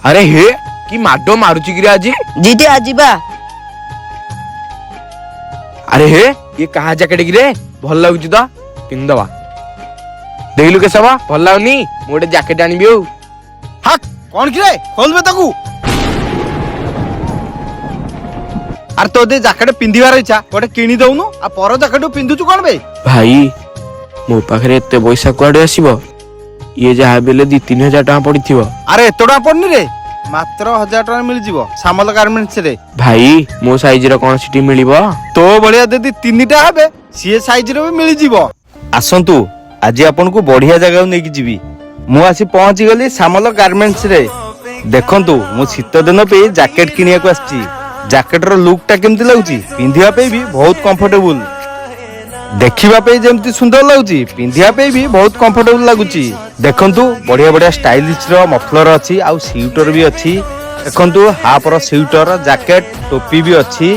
ଆରେ ହେ, କି ମାଡ ମାରୁଛି କିରେ ଆଜି! ଜିତି, ଯିବା। ଆରେ ହେ, ଇଏ କାହା ଜ୍ୟାକେଟ କିରେ? ଭଲ ଲାଗୁଛି ତ, ପିନ୍ଧଦବା। ଦେଖିଲୁ କେଶବ, ଭଲ ଲାଗୁନି? ମୁଁ ଗୋଟେ ଜ୍ୟାକେଟ ଆଣିବି ଆଉ। ହାକ୍, କଣ କିରେ? ଖୋଲବେ ତାକୁ। ଆରେ, ତୋ ଯଦି ଜ୍ୟାକେଟ ପିନ୍ଧିବାର ଇଚ୍ଛା, ଗୋଟେ କିଣି ଦଉନୁ। ଆଉ ପର ଜ୍ୟାକେଟ ପିନ୍ଧୁଛୁ କଣ ବେ? ଭାଇ, ମୋ ପାଖରେ ଏତେ ପଇସା କୁଆଡେ ଆସିବ? ଇଏ ଯାହା ବି ହେଲେ 2-3 ହଜାର ଟଙ୍କା ପଡିଥିବ। ଆରେ, ଏତେ ଟଙ୍କା ପଡୁନି ରେ, ମାତ୍ର 1000 ଟଙ୍କା ମିଳିଯିବ ସାମଲ ଗାର୍ମେଣ୍ଟସ ରେ। ଭାଇ, ମୋ ସାଇଜର କଣ ସେଠି ମିଳିବ? ତୋ ଭଳିଆ ଯଦି ତିନିଟା ହେବେ, ସିଏ ସାଇଜର ବି ମିଳିଯିବ। ଆସନ୍ତୁ, ଆଜି ଆପଣଙ୍କୁ ବଢିଆ ଜାଗାକୁ ନେଇକି ଯିବି। ମୁଁ ଆସି ପହଞ୍ଚି ଗଲି ସାମଲ ଗାର୍ମେଣ୍ଟସ ରେ। ଦେଖନ୍ତୁ, ମୁଁ ଶୀତ ଦିନ ପାଇଁ ଜ୍ୟାକେଟ କିଣିବାକୁ ଆସିଛି। ଜ୍ୟାକେଟର ଲୁକ୍ ଟା କେମିତି ଲାଗୁଛି? ପିନ୍ଧିବା ପାଇଁ ବି ବହୁତ କମ୍ଫର୍ଟେବୁଲ। ଦେଖିବା ପାଇଁ ଯେମିତି ସୁନ୍ଦର ଲାଗୁଛି, ପିନ୍ଧିବା ପାଇଁ ବି ବହୁତ କମ୍ଫର୍ଟେବୁଲ ଲାଗୁଛି। ଦେଖନ୍ତୁ, ବଢିଆ ବଢିଆ ଷ୍ଟାଇଲିଶ ର ମଫଲର ଅଛି ଆଉ ସୁଇଟର ବି ଅଛି। ଦେଖନ୍ତୁ, ହାଫ ର ସୁଇଟର, ଜ୍ୟାକେଟ, ଟୋପି ବି ଅଛି।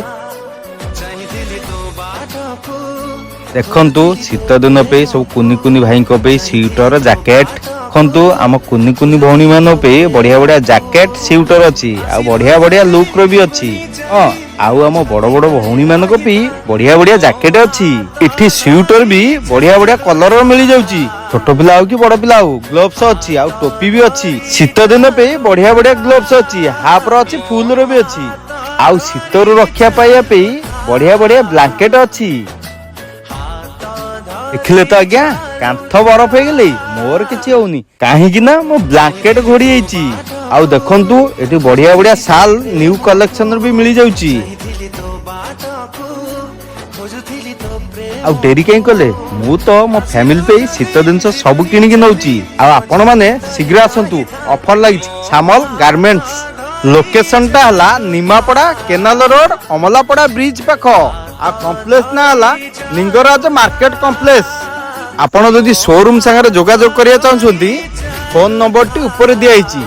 ଦେଖନ୍ତୁ, ଶୀତ ଦିନ ପାଇଁ ସବୁ କୁନି କୁନି ଭାଇଙ୍କ ପାଇଁ ସୁଇଟର, ଜ୍ୟାକେଟ। ଦେଖନ୍ତୁ, ଆମ କୁନି କୁନି ଭଉଣୀ ମାନଙ୍କ ପାଇଁ ବଢିଆ ବଢିଆ ଜ୍ୟାକେଟ, ସୁଇଟର ଅଛି ଆଉ ବଢିଆ ବଢିଆ ଲୁକ୍ ର ବି ଅଛି। ହଁ, ଆଉ ଆମ ବଡ ବଡ ଭଉଣୀ ମାନଙ୍କ ପାଇଁ ବଢିଆ ବଢିଆ ଜ୍ୟାକେଟ ଅଛି। ଏଠି ସୁଇଟର ବି ବଢିଆ ବଢିଆ କଲର ମିଳିଯାଉଛି। ଛୋଟ ପିଲା ହଉ କି ବଡ ପିଲା ହଉ, ଗ୍ଲୋଭସ ଅଛି ଆଉ ଟୋପି ବି ଅଛି। ଶୀତ ଦିନ ପାଇଁ ବଢିଆ ବଢିଆ ଗ୍ଲୋଭସ ଅଛି, ହାଫ ର ଅଛି, ଫୁଲ ର ବି ଅଛି। ଆଉ ଶୀତରୁ ରକ୍ଷା ପାଇବା ପାଇଁ ବଢିଆ ବଢିଆ ବ୍ଲାଙ୍କେଟ ଅଛି। ଦେଖିଲେ ତ ଆଜ୍ଞା, କାନ୍ଥ ବରଫ ହେଇଗଲେ ମୋର କିଛି ହଉନି, କାହିଁକି ନା ମୋ ବ୍ଲାଙ୍କେଟ ଘୋଡି ହେଇଛି। ଆଉ ଦେଖନ୍ତୁ, ଏଠି ବଢିଆ ବଢିଆ ସାଲ ନ୍ୟୁ କଲେକ୍ସନ ବି ମିଳିଯାଉଛି। ଆଉ ଡେରି କାହିଁ କଲେ? ମୁଁ ତ ମୋ ଫ୍ୟାମିଲି ପାଇଁ ଶୀତ ଜିନିଷ ସବୁ କିଣିକି ନଉଛି। ଆଉ ଆପଣ ମାନେ ଶୀଘ୍ର ଆସନ୍ତୁ, ଅଫର ଲାଗିଛି। ସାମଲ ଗାର୍ମେଣ୍ଟସ ଲୋକେସନ ଟା ହେଲା Nimapada canal road, Amlapada bridge ପାଖ। ଆଉ କମ୍ପ୍ଲେକ୍ସ ନା ହେଲା ଲିଙ୍ଗରାଜ ମାର୍କେଟ କମ୍ପ୍ଲେକ୍ସ। ଆପଣ ଯଦି ସୋରୁମ ସାଙ୍ଗରେ ଯୋଗାଯୋଗ କରିବାକୁ ଚାହୁଁଛନ୍ତି, ଫୋନ ନମ୍ବରଟି ଉପରେ ଦିଆହେଇଛି।